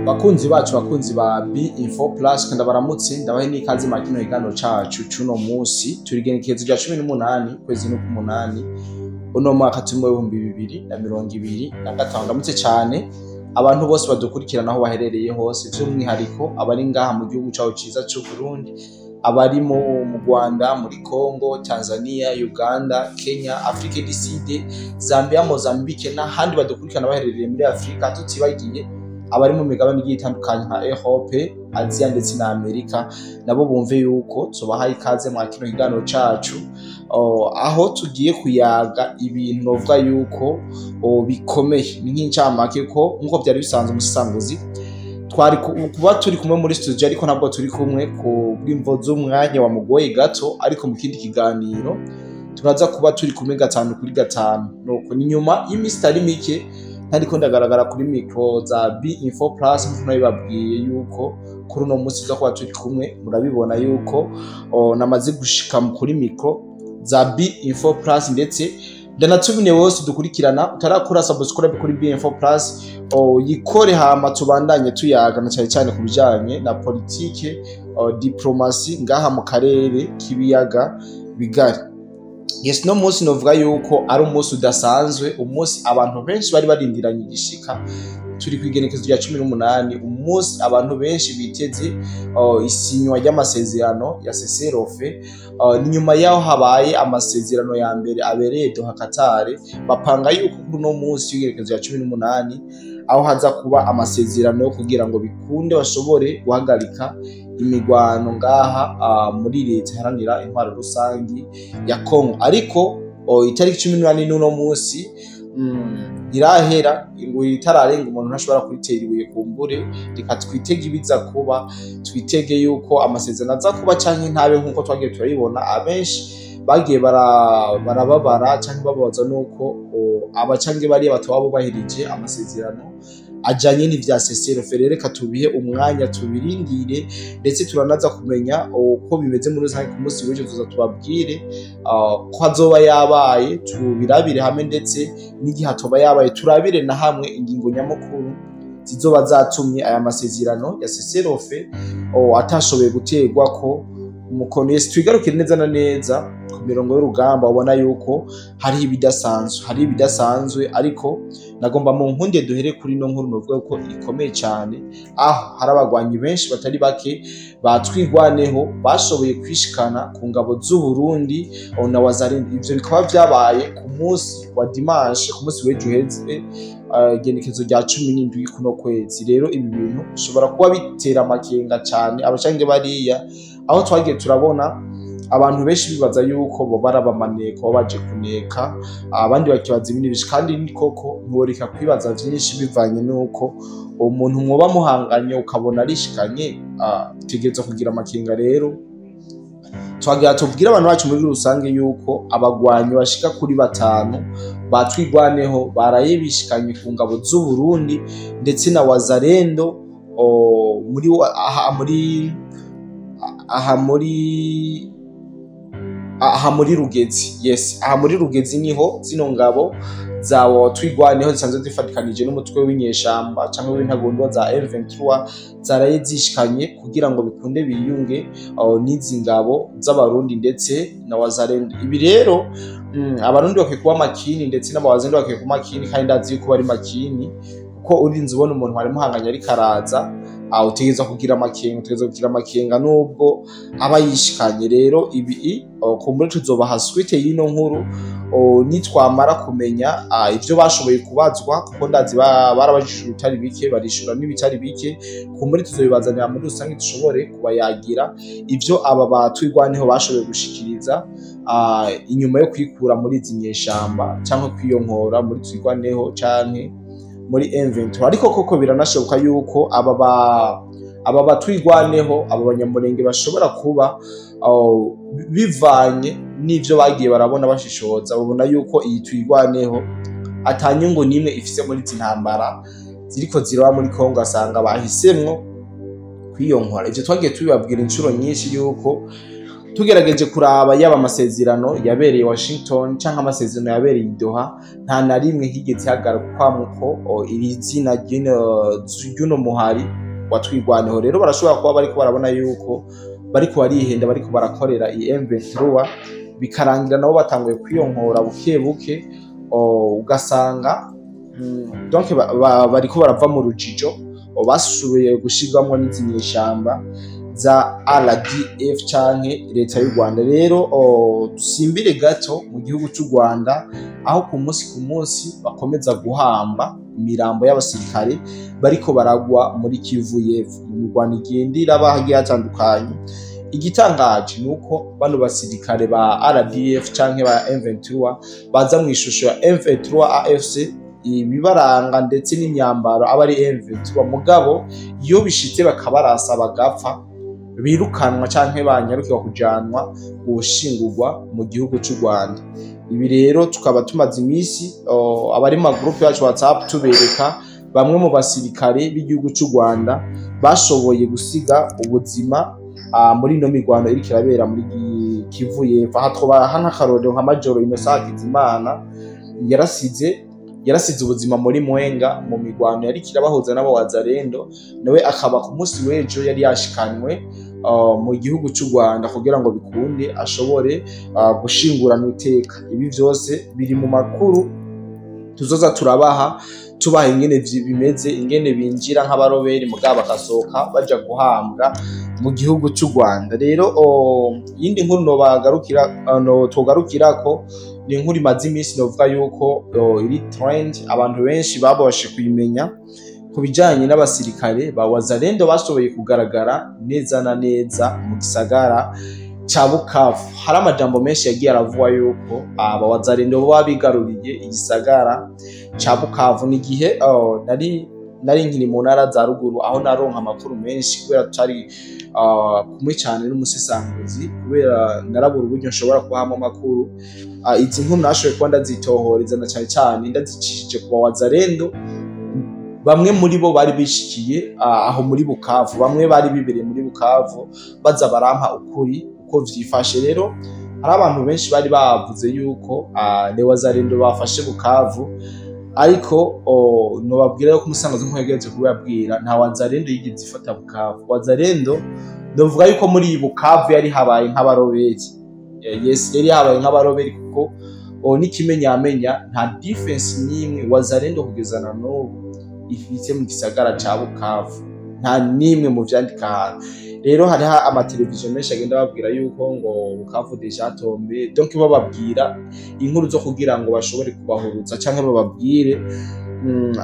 Bakunzi bacu, bakunzi ba B Info Plus, kandi baramutse, ndabahe n'ikaze mu kino kiganiro cacu cuno munsi. Turi igenekerezo rya 18 kwezi n'ukumunani uno mwaka turimo 2025. Ndamutse cane abantu bose badukurikirana aho baherereye hose, vy'umwihariko abari ngaha mu gihugu cacu ciza c'u Burundi, abari mu Rwanda, muri Congo, Tanzania, Uganda, Kenya, Afrique du Sud, Zambia, Mozambique n'ahandi badukurikirana baherereye muri Afrika, tutibagiye abari mu migabane igiye itandukanye nka Europe, Asia ndetse na Amerika. Nabo bumve yuko tubahaye ikaze mwa kino kiganiro cacu, aho tugiye kuyaga ibintu novuga yuko bikomeye. Ni nk'incamake ko nkuko byari bisanzwe, umusisanguzi twari kuba turi kumwe muri studio, ariko ntabwo turi kumwe ku bw'imvo z'umwanya wamugoye gato, ariko mu kindi kiganiro turaza kuba turi kumwe gatanu kuri gatanu. Nuko ni nyuma y'iminsi itari mike ntariko ndagaragara kuri micro za B Info Plus. Nkuko nabibabwiye yuko kuri uno munsi tuza kuba turi kumwe, murabibona yuko namaze gushika kuri micro za B Info Plus. Ndetse ndanatumine wose dukurikirana utarakora subscribe kuri B Info Plus, yikore, hama tubandanye tuyaga na cyane cyane ku bijanye na politike, diplomasi ngaha mu karere k'ibiyaga bigari. Yes, no munsi novuga yuko ari umunsi udasanzwe, umunsi abantu benshi bari barindiranye igishika. Turi kw'igenekezo rya 18, umunsi abantu benshi biteze isinywa ry'amasezerano ya cessez-le-feu. Ni nyuma yaho habaye amasezerano ya mbere abereye Doha, Qatar. Bapanga yuko kuri uno munsi w'igenekezo rya 18 aho haza kuba amasezerano yo kugira ngo bikunde bashobore guhagarika imigwano ngaha muri Leta Iharanira Intwaro Rusangi ya Congo. Ariko itariki 18 n'uno munsi ntirahera, ngo itararenga umuntu ntashobora kuritera ibuye. Kumbure reka twitege ibiza kuba, twitege yuko amasezerano aza kuba canke ntabe, nkuko twagiye turabibona. Abenshi bagiye barababara canke bababaza nuko aba canke bariya bataba bubahirije amasezerano ajanye n'ivya cessez-le-feu. Rero reka tubihe umwanya, tubirindire, ndetse turanaza kumenya uko bimeze muri rusange ku munsi w'ejo. Tuza tubabwire ko azoba yabaye, tubirabire hamwe, ndetse n'igihe atoba yabaye turabire na hamwe ingingo nyamukuru zizoba zatumye aya masezerano ya cessez-le-feu atashoboye guterwa ko umukono. Yes, twigarukire neza na neza ku mirongo y'urugamba. Ubona yuko hariho ibidasanzwe, hari ibidasanzwe, ariko nagomba mu nkunde duhere kuri no nkuru novuga ko ikomeye cyane, aho hari abagwanyi benshi batari bake batwigwaneho bashoboye kwishikana ku ngabo z'u Burundi na Wazalendo. Ivyo bikaba vyabaye ku munsi wa dimanche, ku munsi w'ejo uheze, igenekezo rya 17 kuno kwezi. Rero ibi bintu bishobora kuba bitera amakenga cyane abacange bariya, aho twagiye turabona abantu benshi bibaza yuko bo barabamaneko baba baje kuneka, abandi bakibaza ibindi byinshi. Kandi ni koko ntiworeka kwibaza vyinshi bivanye n'uko umuntu mwoba muhanganye ukabona arishikanye, utegerezwa kugira amakenga. Rero twagira tubwire abantu bacu muri rusange yuko abagwanyi bashika kuri batanu batwigwaneho baraye bishikanye ku ngabo z'u Burundi ndetse na Wazalendo muri aha muri Rugezi. Yes, aha muri Rugezi niho zino ngabo za twigwaneho zisanzwe zifatikanije n'umutwe w'inyeshamba canke w'intagondwa za M23 zaraye zishikanye kugira ngo bikunde biyunge n'izi ngabo z'Abarundi ndetse na Wazalendo. Ibi rero Abarundi bakwiye kuba makini, ndetse n'Abawazalendo bakwiye kuba makini, kandi ndazi yuko bari makini, kuko urinze ubona umuntu wari muhanganye ariko araza, utegerezwa kugira amakenga, utegerezwa kugira amakenga nubwo aba yishikanye. Rero ibi kumbure tuzobaha suite y'ino nkuru nitwamara kumenya ivyo bashoboye kubazwa, kuko ndazi barabajije ibitari bike, barishura n'ibitari bike. Kumbure tuzobibazanira muri rusange, dushobore kubayagira ivyo aba batwigwaneho bashoboye gushikiriza inyuma yo kwikura muri izi nyeshamba canke kwiyonkora muri Twigwaneho canke muri M23. Ariko koko biranashoboka yuko aba batwigwaneho, aba Banyamurenge, bashobora kuba bivanye n'ivyo bagiye barabona, bashishoza babona yuko iyi Twigwaneho ata nyungu n'imwe ifise muri izi ntambara ziriko ziraba muri Kongo, asanga bahisemwo kwiyonkora. Ivyo twagiye tubibabwira inshuro nyinshi yuko Tugerageje kuraba yaba amasezerano yabereye Washington canke amasezerano yabereye i Doha, nta na rimwe higeze hagarukwamwo ko iri zina ry'uno muhari wa Twirwaneho. Rero barashobora kuba bariko barabona yuko bariko barihenda, bariko barakorera iyi M23, bikarangira nabo batanguye kwiyonkora buke buke, ugasanga donc bariko barava mu rujijo basubiye gushirwamwo n'izi nyeshamba za RDF canke leta y'u Rwanda. Rero dusimbire gato mu gihugu c'u Rwanda, aho ku munsi ku munsi bakomeza guhamba imirambo y'abasirikare bariko baragwa muri Kivu y'Epfo mu mirwano igenda iraba hagiye hatandukanye. Igitangaje nuko bano basirikare ba RDF canke ba M23 baza mu ishusho ya M23 AFC, ibibaranga ndetse n'imyambaro aba ari M23, mugabo iyo bishitse bakabarasa bagapfa, birukanwa canke banyarukirwa kujanwa gushingurwa mu gihugu c'u Rwanda. Ibi rero tukaba tumaze iminsi abari mu groupe yacu WhatsApp tubereka bamwe mu basirikare b'igihugu c'u Rwanda bashoboye gusiga ubuzima muri ino mirwano iriko irabera muri Kivu y'Epfo. Aha twobaha nk'akarorero nka Majoro Innocent Hakizimana yarasize ubuzima muri Mwenga mu mirwano yariko irabahuza n'abawazarendo, nawe akaba ku munsi w'ejo yari yashikanywe mu gihugu c'u Rwanda kugira ngo bikunde ashobore gushinguranwa iteka. Ibi vyose biri mu makuru tuzoza turabaha, tubaha ingene bimeze, ingene binjira nk'abaroberi mugabo bakasohoka baja guhambwa mu gihugu c'u Rwanda. Rero iyindi nkuru togarukirako ni inkuru imaze iminsi, novuga yuko iri trend, abantu benshi babashe kuyimenya, ku bijanye n'abasirikare ba Wazalendo bashoboye kugaragara neza na neza mu gisagara ca Bukavu. Hari amajambo menshi yagiye aravugwa yuko aba Wazalendo boba bigaruriye igisagara ca Bukavu. Ni igihe nari nkiri mu ntara za ruguru, aho naronka amakuru menshi kubera tutari kumwe cyane n'umusesanguzi, kubera narabura uburyo nshobora kubahamo amakuru. Izi nkuru nashoboye kuba ndazitohoreza na cyane cyane ndazicishije ku Wazalendo. Bamwe muri bo bari bishikiye aho muri Bukavu, bamwe bari bibereye muri Bukavu, baza barampa ukuri uko vyifashe. Rero hari abantu benshi bari bavuze yuko les Wazalendo bafashe Bukavu, ariko nobabwira yuko umusangazi nko kubabwira nta Wazalendo yigeze ifata Bukavu. Wazalendo novuga yuko muri Bukavu yari habaye nk'abaroberi. Yes, yari habaye nk'abaroberi, kuko n'ikimenyamenya nta defense n'imwe Wazalendo kugeza na n'ubu ifite mu gisagara ca Bukavu, nta nimwe mu vyandika ahantu. Rero hariho amateleviziyo menshi agenda babwira yuko ngo Bukavu déjà tombé, donc bababwira inkuru zo kugira ngo bashobore kubahuruza canke bababwire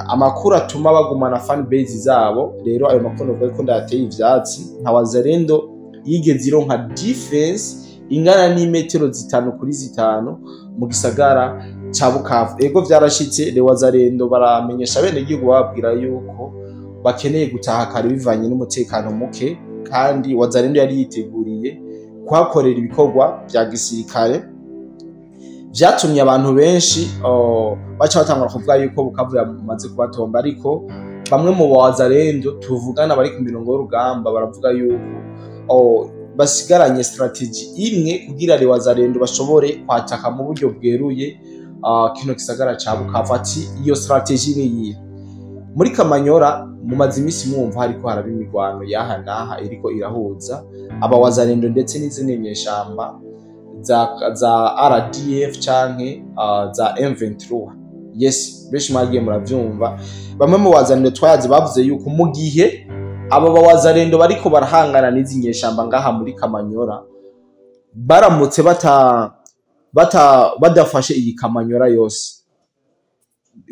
amakuru atuma bagumana fan base zabo. Rero ayo makuru novuga ko ndateye ivyatsi, nka Wazalendo yigeze ironka defense ingana n'imetero 5 kuri 5 mu gisagara ca Bukavu. Ego vyarashitse, le Wazalendo baramenyesha bene igihugu bababwira yuko bakeneye gutaha kare bivanye n'umutekano muke, kandi Wazalendo yari yiteguriye kuhakorera ibikorwa vya gisirikare. Vyatumye abantu benshi baca batangura kuvuga yuko Bukavu yamaze kubatomba, ariko bamwe mu Wazalendo tuvugana bari ku mirongo y'urugamba baravuga yuko basigaranye strategy imwe kugira le Wazalendo bashobore kwataka mu buryo bweruye kino gisagara ca Bukavu. Ati iyo strategy ni iyihe? Muri Kamanyora mumaze iminsi mwumva hariko haraba imirwano yaha naha iriko irahuza aba Wazalendo ndetse n'izindi nyeshamba za RDF canke za M23. Yes, benshi mwagiye muravyumva. Bamwe mu Wazalendo twayazi bavuze yuko mu gihe aba Wazalendo bariko barahangana n'izi nyeshamba ngaha muri Kamanyora, baramutse badafashe iyi Kamanyora yose,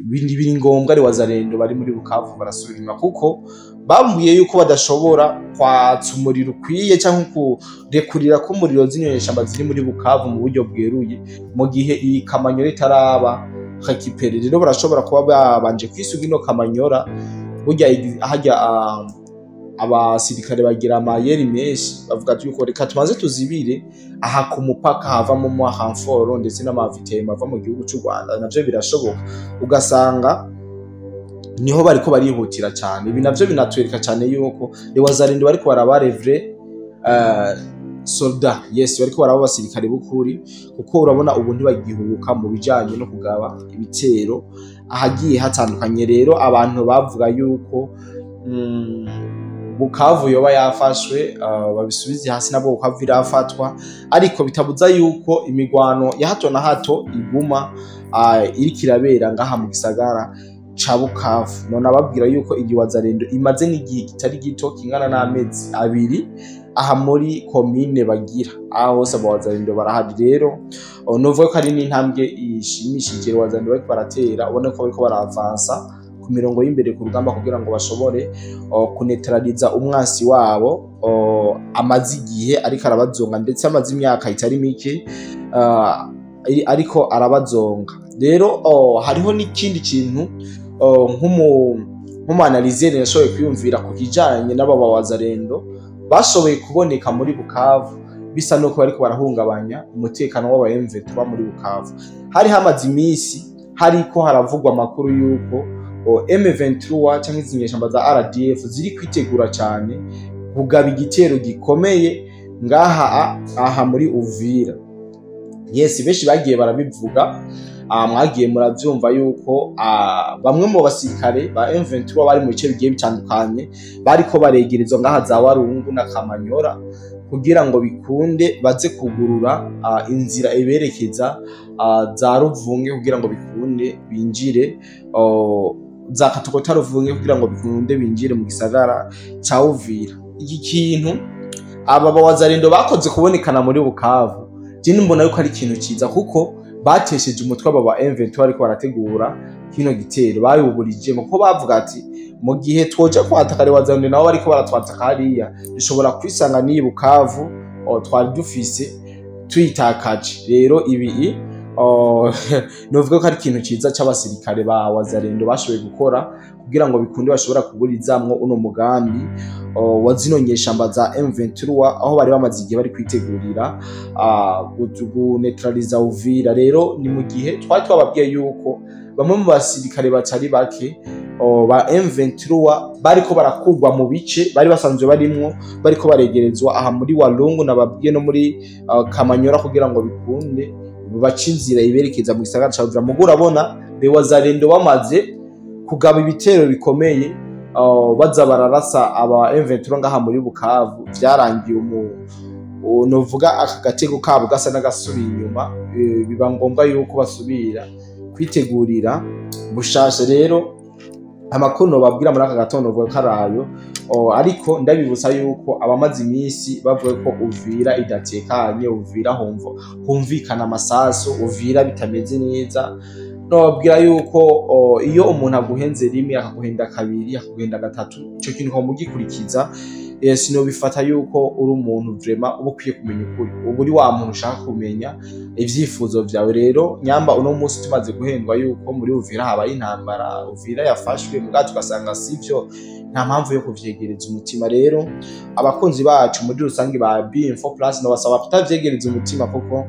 biri ngombwa ari Wazalendo bari muri Bukavu barasubira inyuma, kuko bambwiye yuko badashobora kwatsa umuriro ukwiye cyangwa kurekurira ko umuriro zino nyeshamba ziri muri Bukavu mu buryo bweruye mu gihe iyi Kamanyora itaraba récupérée. Rero barashobora kuba babanje kwisuga ino Kamanyora. Burya hajya abasirikare bagira amayeri menshi, bavuga ati yuko reka tumaze tuzibire aha ku mupaka havamo mu renfort ndetse n'amavitema ava mu gihugu cy'u Rwanda, navyo birashoboka. Ugasanga niho bariko barihutira cyane. Ibi navyo binatwereka cyane yuko les Wazalendo bariko barabarevre soldat. Yes, bariko baraba abasirikare b'ukuri, kuko urabona ubu ntibagihubuka mu bijanye no kugaba ibitero ahagiye hatandukanye. Rero abantu bavuga yuko Bukavu yoba yafashwe, babisubize hasi, nabwo Bukavu irafatwa, ariko bitabuza yuko imigwano ya hato na hato iguma iriko irabera ngaha mu gisagara ca Bukavu. None ababwira yuko iyi Wazalendo imaze n'igihe kitari gito kingana n'amezi 2 aha muri komine Bagira, aho hose aba Wazalendo barahari. Rero novuga ko ari n'intambwe ishimishije Wazalendo bariko baratera, ubona ko bariko baravansa ku mirongo y'imbere ku rugamba kugira ngo bashobore kunetraliza umwansi wabo amaze igihe ariko arabazonga, ndetse amaze imyaka itari mike ariko arabazonga. Rero hariho n'ikindi kintu nk'umu analyseur yashoboye kwiyumvira ku kijanye n'aba Wazalendo bashoboye kuboneka muri Bukavu, bisa nuko bariko barahungabanya umutekano w'aba M23 muri Bukavu. Hari hamaze iminsi hariko haravugwa amakuru yuko M23 cyangwa izi nyeshyamba za RDF ziri kwitegura cyane kugaba igitero gikomeye ngaha aha muri Uvira. Yes, benshi bagiye barabivuga, mwagiye muravyumva yuko bamwe mu basirikare ba M23 bari mu bice bigiye bitandukanye bariko baregerezwa ngaha za Warungu na Kamanyora kugira ngo bikunde baze kugurura inzira iberekeza za Ruvunge kugira ngo bikunde binjire za Katogota Ruvunge kugira ngo bikunde binjire mu gisagara ca Uvira. Iki kintu aba Bawazalendo bakoze kubonekana muri Bukavu, je mbona yuko ari ikintu ciza, kuko batesheje umutwe aba ba M23 ariko barategura kino gitero, bayuburije kuko bavuga ati mu gihe twoja kwataka Wazalendo nabo bariko baratwataka hariya, dushobora kwisanga n'iyi Bukavu twari dufise tuyitakaje. Rero ibi novuga ko ari ikintu ciza c'abasirikare ba Wazalendo bashoboye gukora kugira ngo bikunde bashobora kuburizamwo uno mugambi wa zino nyeshamba za M23, aho bari bamaze igihe bari kwitegurira kunetraliza Uvira. Rero ni mu gihe twari twababwiye yuko bamwe mu basirikare batari bake ba M23 bariko barakugwa mu bice bari basanzwe barimwo, bariko baregerezwa aha muri Walungu nababwiye no muri Kamanyora kugira ngo bikunde baca inzira iberekeza mu gisagara ca Uvira. Mugo urabona Wazalendo bamaze kugaba ibitero bikomeye, baza bararasa aba M23 ngaha muri Bukavu, vyarangiye novuga aka gatego kabo gasa n'agasubiye inyuma, biba ngombwa yuko basubira kwitegurira bushasha. Rero amakuru nobabwira muri aka gatondo novuga ko arayo, ariko ndabibutsa yuko abamaze iminsi bavuga ko Uvira idatekanye, Uvira humvikana amasasu, Uvira bitameze neza, nobabwira yuko iyo umuntu aguhenze rimwe, akaguhenda kabiri, akaguhenda gatatu, ico kintu ukamugikurikiza, sinobifata yuko uri umuntu vraiment uba ukwiye kumenya ukuri, uba uri wa muntu ushaka kumenya ivyifuzo vyawe. Rero nyamba uno munsi tumaze guhendwa yuko muri Uvira habaye intambara, Uvira yafashwe, mugabo tugasanga sivyo, nta mpamvu yo kuvyegereza umutima. Rero abakunzi bacu muri rusange ba B info Plus, nabasaba kutavyegereza umutima, kuko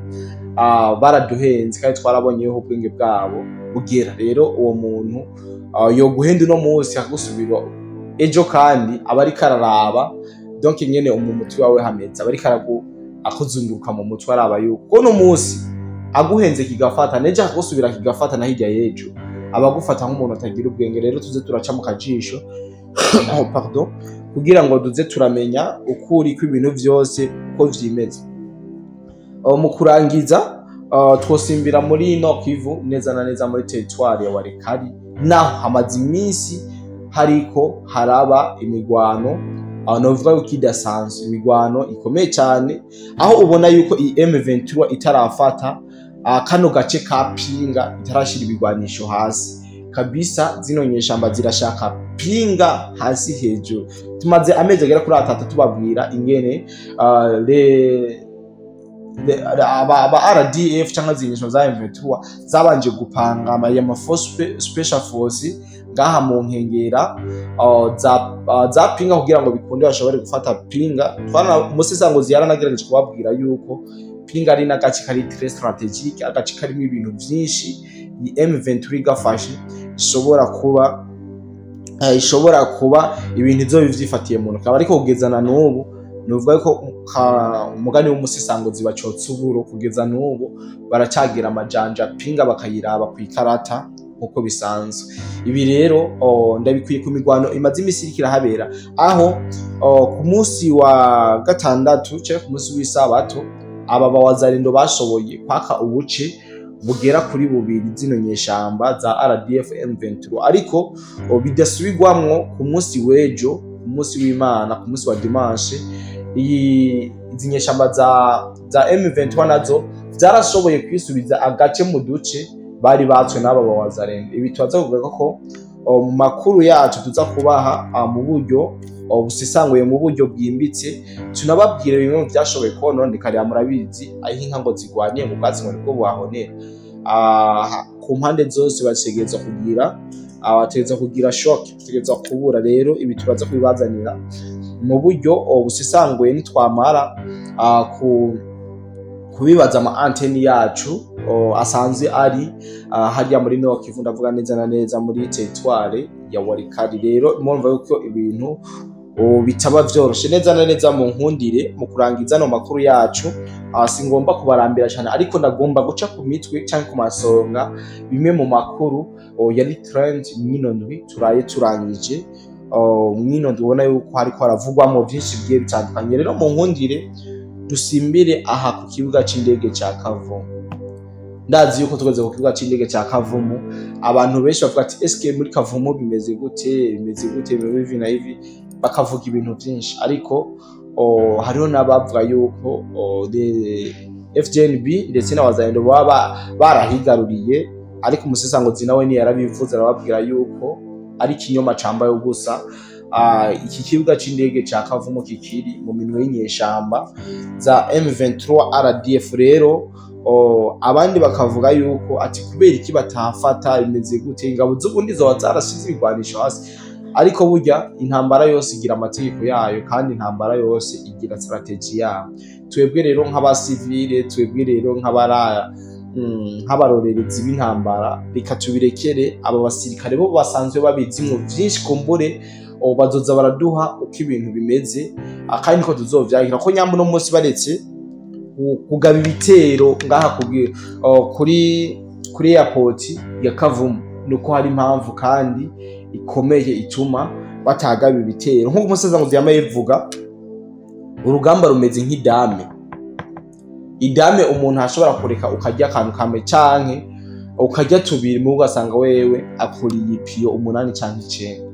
baraduhenze kandi twarabonye yuko ubwenge bwabo bugera. Rero uwo muntu yoguhenda uno munsi akagusubira ejo, kandi aba ariko araraba donc nyene mu mutwe wawe hameze, aba ariko akuzunguruka mu mutwe araba yuko uno munsi aguhenze kigafata, nejo akagusubira kigafata, na hirya y'ejo aba agufata nk'umuntu atagira ubwenge. Rero tuze turaca mu kajisho, oh, pardon, kugira ngo duze turamenya ukuri kw'ibintu vyose uko vyimeze. Mu kurangiza, twosimbira muri Nord Kivu, neza na neza muri territoire ya Walikale, naho hamaze iminsi hariko haraba imigwano, novuga yuko idasanzwe, imigwano ikomeye cyane, aho ubona yuko iyi M23 itarafata kano gace ka Pinga, itarashira ibigwanisho hasi kabisa. Zino nyeshamba zirashaka Pinga hasi hejuru. Tumaze amezi agera kuri 3 tubabwira ingene aba RDF cyangwa zinyesho za M23 zabanje gupanga ama force special force ngaha mu nkengera za Pinga kugira ngo bikunde bashobore gufata Pinga. Twana umusesanguzi yaranagerageje kubabwira yuko Pinga ari n'agace kari très stratégique, agace karimo ibintu vyinshi, iyi M23 gafashe ishobora kuba ibintu izo bivyifatiye mu ntoki, ariko kugeza na n'ubu Nuvuga ko umugani w'umusisangozi bacotsa uburo, kugeza n'ubu baracagira amajanja pinga bakayiraba ku ikarata nkuko bisanzwe. Ibi rero ndabikwiye ku mirwano imaze imisi iriko irahabera, aho ku munsi wa gatandatu canke ku munsi w'isabato aba bawazarendo bashoboye kwaka ubuce bugera kuri bubiri zino nyeshamba za RDF M23, ariko bidasubirwamwo ku munsi w'ejo, ku munsi w'Imana, ku munsi wa dimanche, izi nyeshamba za M23 nazo zarashoboye kwisubiza agace mu duce bari batswe n'aba bawazarendo. Ibi tubaza kuvuga ko mu makuru yacu tuza kubaha mu buryo busisanguye, mu buryo bwimbitse, tunababwira bimwe mu byashoboye kononekara. Murabizi aho inka ngo zigwaniye mu bwatsi ngo nibwo buhahonera. Ku mpande zose bategereza kugira bategereza kugira shock, bategereza kubura. Rero ibi turaza kubibazanira mu buryo busisanguye nitwamara kubibaza ama anteni yacu asanzwe ari hariya muri Nord Kivu, ndavuga neza na neza muri territoire ya Walikale. Rero murumva yuko ibintu bitaba vyoroshe neza na neza. Mu nkundire mu kurangiza no makuru yacu, singomba kubarambira cyane, ariko ndagomba guca ku mitwe cyangwa ku masonga bimwe mu makuru yari trend mwino ndwi turaye turangije. Mwino ndwi ubona yuko hariko haravugwamo byinshi bigiye bitandukanye. Rero mu nkundire dusimbire aha ku kibuga c'indege ca Kavumu. Ndazi yuko tugeze ku kibuga c'indege ca Kavumu abantu benshi bavuga ati eske muri Kavumu bimeze gute, bimeze gute, bimeze hivi na hivi, bakavuga ibintu byinshi. Ariko hariho n'abavuga yuko FDNB ndetse n'abazalendo baba barahigaruriye, ariko umusesangozi nawe ntiyarabivuze, arababwira yuko ari ikinyoma cambaye ubusa. Iki kibuga c'indege ca Kavumu kikiri mu minwe y'inyeshamba za M23 RDF. Rero abandi bakavuga yuko ati kubera iki batahafata, bimeze gute, ingabo z'ubundi zoba zarashize ibigwanisho hasi. Ariko burya intambara yose igira amategeko yayo, kandi intambara yose igira strategy yayo. Twebwe rero nk'abasivile, twebwe rero nk'abarorerezi b'intambara, reka tubirekere aba basirikare bo basanzwe babizimwo vyinshi, kumbure bazoza baraduha uko ibintu bimeze, kandi niko tuzovyakira. Ko nyambo no munsi baretse kugaba ibitero ngaha kuri airport ya Kavumu, nuko hari impamvu kandi ikomeye ituma batagaba ibitero. Nk'uko umusaza ngo yamaye yivuga, urugamba rumeze nk'idame. Idame umuntu ashobora kureka ukarya akantu kamwe canke ukarya tubiri, mu ugasanga wewe akuriye ipiyo 8 canke 9.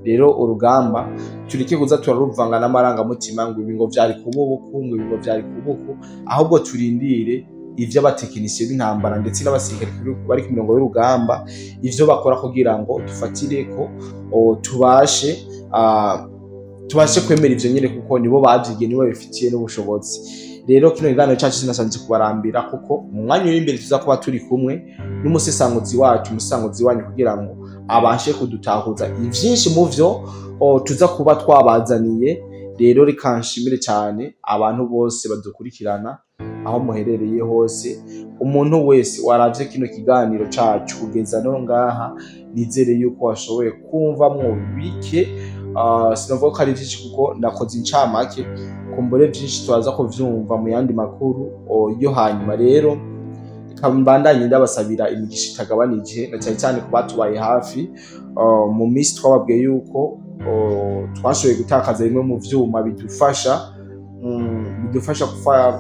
Rero urugamba tureke kuza turaruvanga n'amarangamutima ngo ibi ngo vyari kubuku, ngo ibi ngo vyari kubuku, ahubwo turindire ivyo abatekinisiye b'intambara ndetse n'abasirikare bari ku mirongo y'urugamba ivyo bakora, kugira ngo dufatireko tubashe kwemera ivyo nyene, kuko nibo bavyigiye, nibo babifitiye n'ubushobozi. Rero kino kiganiro cacu sinasanze kubarambira, kuko mu mwanya uri imbere tuza kuba turi kumwe n'umusesanguzi wacu, umusesanguzi wanyu, kugira ngo abashe kudutahuza ivyinshi mu vyo tuza kuba twabazaniye. Rero reka nshimire cyane abantu bose badukurikirana aho muherereye hose, umuntu wese waravye kino kiganiro cacu kugeza no ngaha, nizere yuko washoboye kumvamwo bike. Sinavuga ko ari vyinshi kuko nakoze incamake, kumbure vyinshi turaza kuvyumva mu yandi makuru yo hanyuma. Rero mbandanye ndabasabira imigisha itagabanije, na cyane cyane ku batubaye hafi mu minsi twababwiye yuko twashoboye gutakaza bimwe mu vyuma bidufasha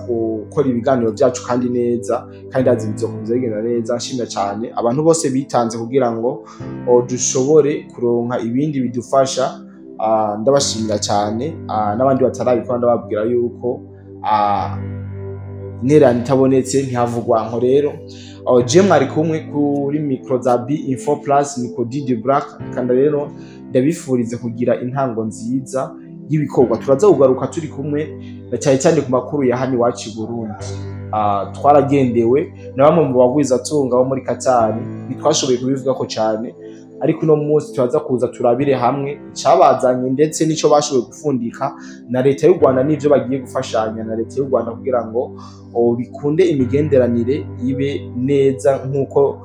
gukora ibiganiro byacu kandi neza, kandi ndazi bizokomeza bigenda neza. Nshimira cyane abantu bose bitanze kugira ngo dushobore kuronka ibindi bidufasha. Ndabashimira cyane, n'abandi batarabikora ndababwira yuko intererano itabonetse ntihavugwa nko. Rero je mwari kumwe kuri micro za B Info Plus, niko Didi Black, kandi rero ndabifurize kugira intango nziza y'ibikorwa. Turaza kugaruka turi kumwe na cyane cyane ku makuru ya hano iwacu i Burundi. Twaragendewe na bamwe mu bagwizatunga bo muri Katari, ntitwashoboye kubivuga ko cyane, ariko uno munsi turaza kuza turabire hamwe icabazanye ndetse n'ico bashoboye gufundika na leta y'u Rwanda, n'ivyo bagiye gufashanya na leta y'u Rwanda kugira ngo bikunde imigenderanire ibe neza nk'uko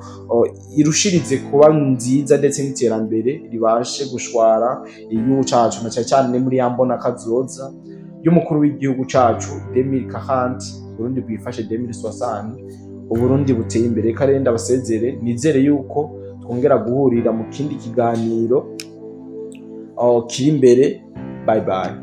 irushirize kuba nziza, ndetse n'iterambere ribashe gushwara igihugu cacu, na cyane cyane muri ya mbona kazoza. y'umukuru w'igihugu cacu 2040, Burundi bwifashe 2060, Uburundi buteye imbere. Reka rero ndabasezere, nizere yuko twongera guhurira mu kindi kiganiro kiri imbere. Bye bye.